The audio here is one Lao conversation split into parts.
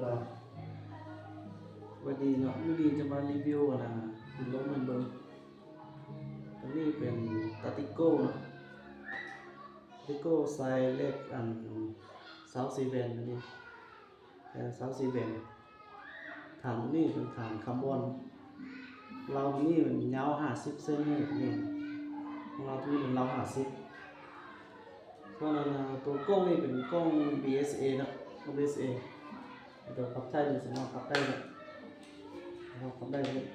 ສະບາຍດີເນາະ, ມື້ນີ້ຈະມາຣີວິວ ອັນນ່າ ລົມໃຫ້ເບິ່ງ. ຕົວນີ້ເປັນຕາຕິໂກ້ເນາະ, ຕາຕິໂກ້ໃສ່ເຫຼັກ ອັນ ຊາວສີ່ແວ່ນ ຕົວນີ້ ເອີ ຊາວສີ່ແວ່ນ. ຖານຕົວນີ້ເປັນຖານຄາບອນ, ລາວຕົວນີ້ມັນຍາວຫ້າສິບເຊັນນີ້, ຂອງລາວຕົວນີ້ເປັນລາວຫ້າສິບ. ສ່ວນອັນ ຕົວກ້ອງນີ້ເປັນກ້ອງ ບີເອສເອ ເນາະ, ກ້ອງ ບີເອສເອ. ຕົວພັບໄທນີ້ສາມາດພັບໄດ້ເນາະ, ພັບໄດ້ເລີຍ.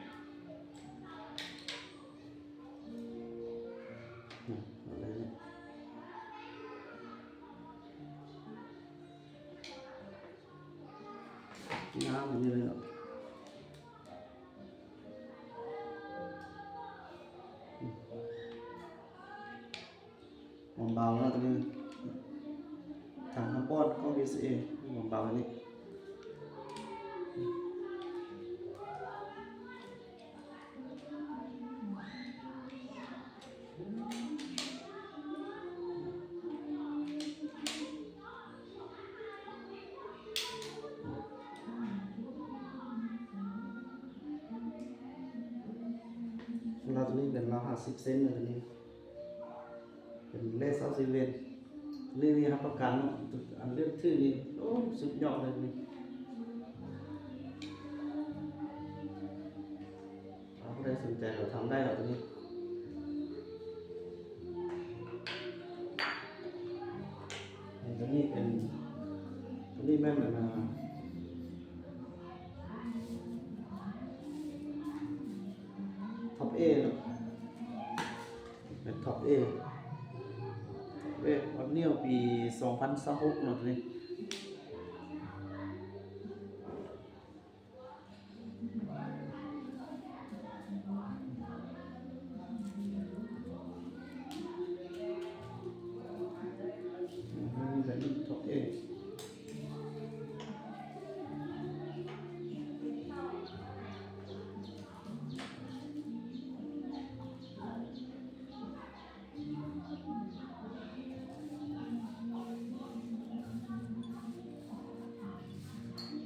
ອືມ ເອົາເລີຍເນາະ, ງາມອັນນີ້ເລີຍເນາະ. ອືມ ເບົາໆເນາະຕົວນີ້, ຖັງນ້ຳຮ້ອນຂອງ ບີເອສເອ ເບົາໆນີ້. ລາວຕົວນີ້ເປັນລາວຫ້າສິບເຊັນເນາະ, ຕົວນີ້ເປັນເລກຊາວສີ່ແວ່ນ. ນີ້ ນີ້ຮັບປະກັນເນາະ, ອັນເລື່ອງຖືນີ້ ໂອ້ ສຸດຍອດເລີຍນີ້. ຖ້າຜູ້ໃດສົນໃຈກໍທຳໄດ້ລະຕົວນີ້. ຕົວນີ້ເປັນ ຕົວນີ້ແມ່ນອັນນ່າ ທັອບເອເນາະ, ເປັນທັອບເອ ທັອບເອ ອອດນິວ ປີສອງພັນຊາວຫົກເນາະ ຕົວນີ້.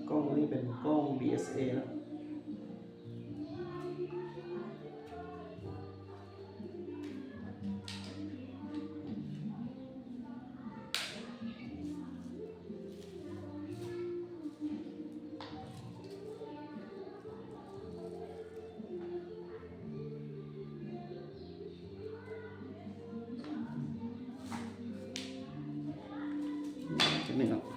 ກ້ອງນີ້ເປັນກ້ອງ ບີເອສເອ ເນາະ. ຈັ່ງນີ້ເນາະ.